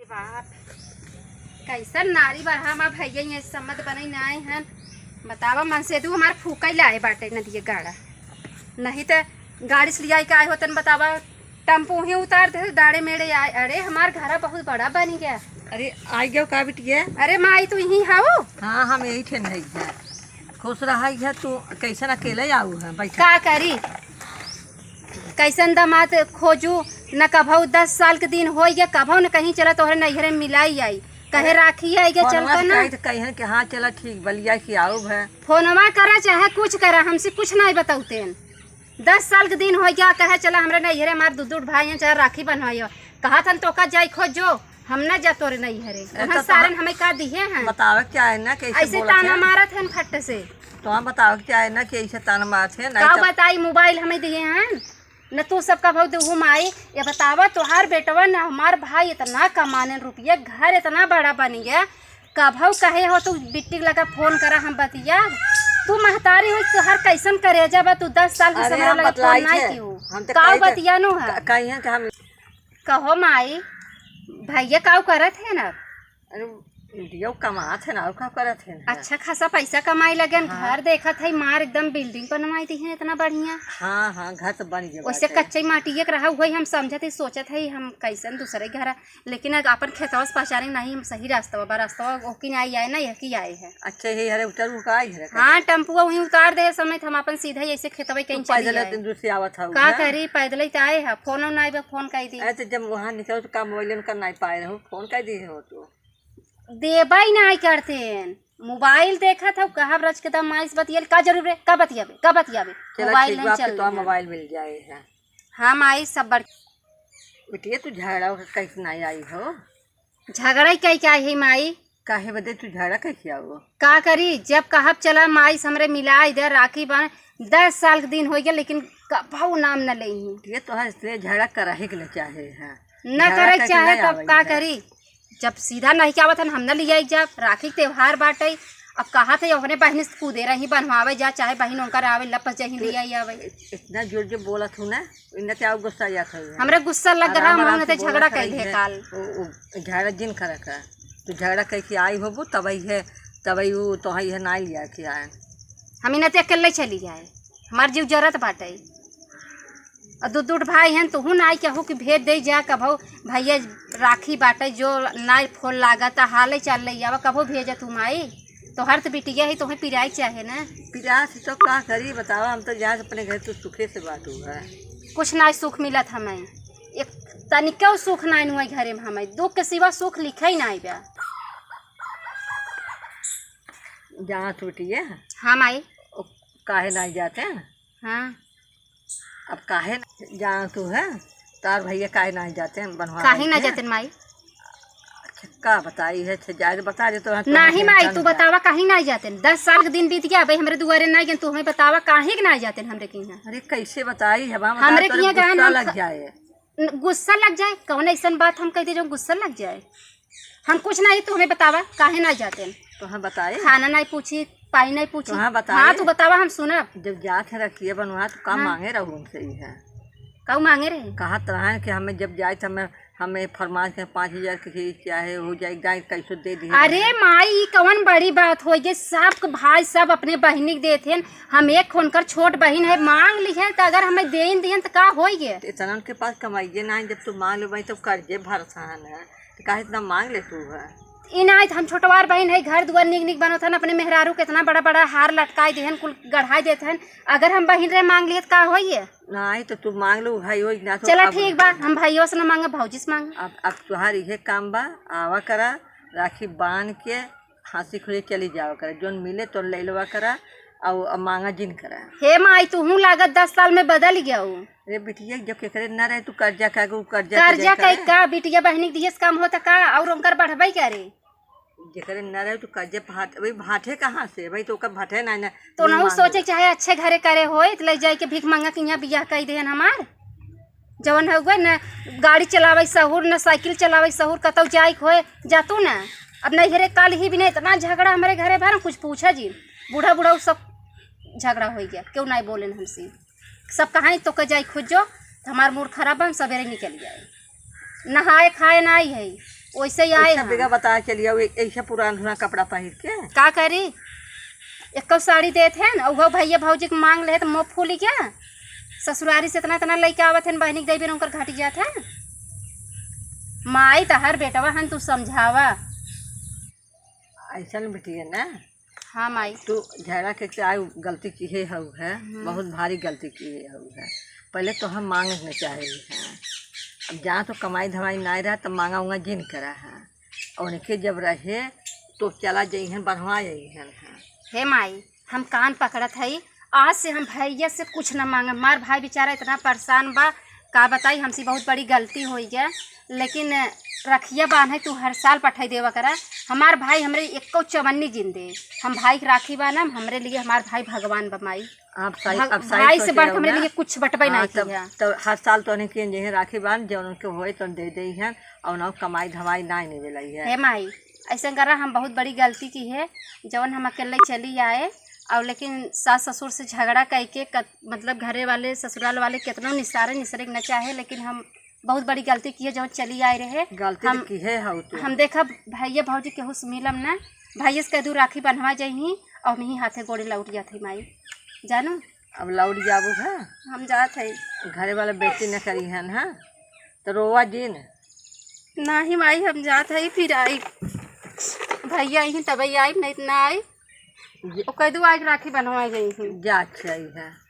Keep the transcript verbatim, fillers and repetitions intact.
बाप, कैसन नारी बा हमार भैया, ये सम्मत बनई ना आए हन। बतावा, मनसेधू हमार फूकई लाए बाटे नदिये गाड़ा, नहीं त गाड़ी से लियाई के आए होतन। बतावा, टेम्पू ही उतार दे, डाड़े मेड़े आए। अरे, हमार घरा बहुत बड़ा बन गया। अरे, आई गयो का बिटिया? अरे माई, तू यहीं हऊ? हाँ, हम यही ठेन है। खुश रहा है तू, कैसन अकेले आऊ है, बैठा। का करी, कैसन दामाद खोजू, न कभऊ दस साल के दिन होइ गया, कभऊ न कहीं चला तोहरे नैहरे मिलाई आई, कहे अरे, राखी आई गया, चल फोनवा का से ना। कही तो कहिहन कि हाँ चला ठीक बलिया कि आऊ है। फोनवा करा चाहे कुछ करा, हमसे कुछ नहीं बतौतेन। दस साल के दिन होइ गया, कहे चला हमरे नैहरे हमार दू दू भाई हैं, चाहे राखी बन्हवाइयो। कहा थन तोका जाई खोजो, हम न जा तोरे नैहरे। ए, हम तो सारन तोहर हमें का दिहे हैं? बतावे क्या है ना, कैसे ऐसे बोलत ताना है? मारत हैं फट से। तो हम बतावे क्या है ना कि ऐसे ताना मारत है, नहीं का तो बताई, मोबाइल हमें दिहे हैं, न तू सब कभऊ देहू माई। ये बतावा, तोहार बेटवा न हमार भाई इतना कमाने रुपया, घर इतना बड़ा बन गया, कभऊ कहे हो तू बिट्टी लगा फोन करा, हम बतिया। तू महतारी हो, तोहार कैसन करेजा बा, तू दस साल के अरे, हमरा हम लगे फोन बतलाई नहीं थे। कियो। हम तो काऊ कही थे, बतिया नु है? क-, कही है कि हम कहो माई, भैया काऊ करत है ना? अरे, दियो कमात है ना, और का करत है ना? अच्छा खासा पैसा कमाई लगन, हाँ। घर देखत है, मार एकदम बिल्डिंग बनवाई दी है इतना बढ़िया। हाँ, हाँ, घर तो बन गया ओसे बाटे। कच्चे माटी एक रहा, वही हम समझत है, सोचत है, हम कैसन दूसरे घर, लेकिन अगर अपन खेतवा से पहचाने नहीं, हम सही रास्ता बा, रास्ता ओकिन आई आए ना, यह की आए है। अच्छा, ये हरे उतर का आई है? हाँ, टेम्पुआ वहीं उतार दे समय हम अपन सीधा ऐसे खेतवा कहीं तो चली पैदल आए। इतनी दूर से आवत है का ना? करी, पैदल ही तो आए है, फोन नहीं बा, फोन कई दी। अरे, तो जब वहाँ निकलो तो का मोबाइल का नहीं पाए रहो, फोन कई दी हो तो। देबा ही नहीं करते हैं। मोबाइल देखत हऊ, कहा ब्रज के दामाद से बतियल, का जरूर है, का बतियाबे, का बतियाबे? चला मोबाइल ठीक बा, आपके चल तो रही है। मोबाइल मिल जाए है। हाँ माई, सब बड़ बिटिया, तू झगड़ा होके कैसे नहीं आई हो? झगड़ा ही कई क्या है माई? काहे बदे तू झगड़ा कैसे आओ? का करी, जब कहब चला माई से हमरे मिलाई दे, राखी बांध, दस साल के दिन हो गया, लेकिन कभऊ नाम न लेही। ये तो है, इसलिए झगड़ा करा ही के न चाहे है। न झगड़ा करे के करके चाहे, नहीं तब आवई का है। करी? जब सीधा नहीं के आवत हन, हम न लियाई जाब। राखी के त्योहार बाटे, अब कहा थे अपने बहिन से कूदे रही, बनवावे जा, चाहे बहिन उनकर आवे, लपस जही तू लियाई आवे। इतना जोर जोर बोलत हूँ ना, इन्हें क्या गुस्सा जात है? हमरे गुस्सा लग आराम रहा, आराम हम से ते झगड़ा बोलत कैले रही है है। काल। वो, वो झगड़ा जिन करे का, तू झगड़ा कह के आई होबू, तब ही है, तब ही वो तो ही है ना लिया के आए। हम इन्हें ते अकेले चली आए, हमार जीव जरत बाटे। और दू दू भाई हन, तुहू नाई केहू के भेज दे जा, कभो भैया राखी बाटे, जो नाई फोन लागत, हाले चाल ले आवा, कभो भेजा तू माई। तोहर तो बिटिया ही, तोहे पिराई चाहे ना। पिरात ही तो का करी, बतावा, हम तो जात अपने घर तो सुखे से बाटू है। कुछ नाई सुख मिलत हमें, एक तनिको सुख नाई नुआ घरे में, हमें दुख के सिवा सुख लिखे ही नाई बा। जात बिटिया। हाँ माई। ओ, काहे नाई जाते हैं? हाँ। अब काहे न जान तू है, तार भैया काहे नाहीं जाते हैं बनवा काहे ना के? जाते माई? अच्छा, का बताई है, अच्छा, जाए तो बता दे तो, हाँ, तो नहीं हाँ, माई, जान तू बता। बतावा, काहे नाहीं जाते? दस साल के दिन बीत गया, अबे हमरे दुआरे नाहीं गए, तू हमें बतावा, काहे के नाहीं जाते हमरे के यहाँ? अरे, कैसे बताई, हवा में हमरे बता, के यहाँ तोरे गए गुस्सा ना लग ख-, जाए। न-, गुस्सा लग जाए? कौन ऐसन बात हम कह दे जो गुस्सा लग जाए? हम कुछ नहीं, तू हमें बतावा, काहे ना जाते? तो हम बताए? खाना नहीं पूछी, पानी नहीं पूछी। तो हाँ, बताए? हाँ, तू बतावा, हम सुनब। जब जात है रखिए बनवा, तो का हाँ। मांगे रहू उनसे ही है? का मांगे रहे? कहत रहन कि हमें जब जाए, तो हमें, हमें फरमाइश के पाँच हजार के ही चाहे हो जाए, गाय कैसो दे दिए अरे हैं। माई, ई कवन बड़ी बात हो गई? सब के भाई सब अपने बहिनी के देते हैं, हम एक उनकर छोट बहिन है, मांग ली है, तो अगर हमें दे दिहन, तो का हो गए? तो इतना उनके पास कमाइए ना, जब तू मांग लो भाई, तो कर्जे भरसान है। तो काहे इतना मांग ले तू है? ई नाहीं त हम छोटवार बहिन है, घर दुआर निक निक बनत हन, अपने मेहरारू के इतना बड़ा बड़ा हार लटकाई देहन, कुल गढ़ाई देत हन। अगर हम बहिन रे मांग लिए त का होइए? नाहीं तो तू मांग लो भाई, हो ना तो चला अब ठीक बा, हम भाइयों से ना मांगे, भौजी से मांगे। अब, अब तुहार इहे काम बा, आवा करा, राखी बांध के हंसी खुशी चली जावा करा, जोन मिले तो ले लेवा करा, और अब मांगा जिन करा। हे माई, तू हूँ लागत दस साल में बदल गया हो। अरे बिटिया, जब केकरे ना रहे, तू कर्जा का, उ कर्जा कर्जा के का करे? का बिटिया बहिनी के दिए से काम होता का? और उनकर बढ़बई करे? जेकरे ना रहे, तू कर्जा भाट, भाई भाटे कहाँ से? भाई तो ओकर भाटे ना, ना, तो नहीं ना मांगे। सोचे चाहे अच्छे घरे करे होए, तो ले जाए के भीख मांगा के यहाँ बियाह कई देहन हमार। जवन हउए न गाड़ी चलावे सहूर, न साइकिल चलावे सहूर, कतौ जाए के होए, जातू ना। अब नैहरे काल ही बिना इतना झगड़ा हमरे घरे भर, कुछ पूछा जिन। बूढ़ा बूढ़ा उ सब झगड़ा होइ गया, केहू नाहीं बोलेन हमसे। सब कहाँ तो के जाई खोजो, तो हमार मूड खराब बा, हम सवेरे निकल जाए। नहाए खाए नाहीं है, वैसे ही आए ऐसा हैं। बेगा बता चलिया, ऐसा पुरान धुना कपड़ा पहिर के। का करी? एक्को साड़ी देत हैं, उहो भैया भौजी के मांग लेहे त मुँह फूली क्या? ससुरारी से इतना, इतना लइके आवत हैं, बहिनी के देबे उनकर घाटी जात है। माई तहर बेटवा हन, तू समझावा। ऐसा न बिटिया ना। हाँ माई। तू झगड़ा के चाहे गलती किहे हऊ है, हम्म। बहुत भारी गलती किहे हऊ है। पहले तो हम मांगे न चाहे हैं। अब जहाँ तो कमाई धमाई नाई रहा, तब मांगा उंगा जिन करा है। और उनके जब रहे, तो चला जइहन, बढ़वा जइहन है। हे माई, हम कान पकड़त हई, आज से हम भैया से कुछ न मांगब। हमार भाई बेचारा इतना परेशान बा, का बताई, हमसे बहुत बड़ी गलती होई गया। लेकिन रखिया बांधे तू हर साल पठाई देवा करा। हमार भाई हमरे एक्को चवन्नी जिन दे, हम भाई के राखी बांधब, हमरे लिए हमार भाई भगवान बा माई। आप साई, भग-, आप साई भाई से सोचे बढ़ के रहो हमरे ना। लिए कुछ बटबे हाँ, नहीं तब, किया। तब हर साल तो उन्हें किए जइहन राखी बांध, जौन उनके होए तो दे दे हैं, और ना कमाई धमाई ना नहीं मिलाई है। हे माई, ऐसे करा हम बहुत बड़ी गलती किहे, जौन हम अकेले चली आए, और लेकिन सास ससुर से झगड़ा करके कत-, मतलब घरे वाले ससुराल वाले कितनो निसारे निसरे के न चाहे, लेकिन हम बहुत बड़ी गलती किहे जौन चली आए रहे। गलती तो हम, किहे हऊ तू। हम देखब भैया भौजी केहू से मिलब ना, भैया से कह दू राखी बंधवा जइही और हम ही हाथे गोड़े लौट जात है माई, जानू। अब लौट जाबू है? हम जात है। घरे वाला बेटी न करी है ना, तो रोवा जिन। नाही माई, हम जात है, फिर आई। भैया आई तब आई, नहीं तो ना आई। जे- ओ कह दू आज राखी बंधवा जइही। जा, अच्छा ही है।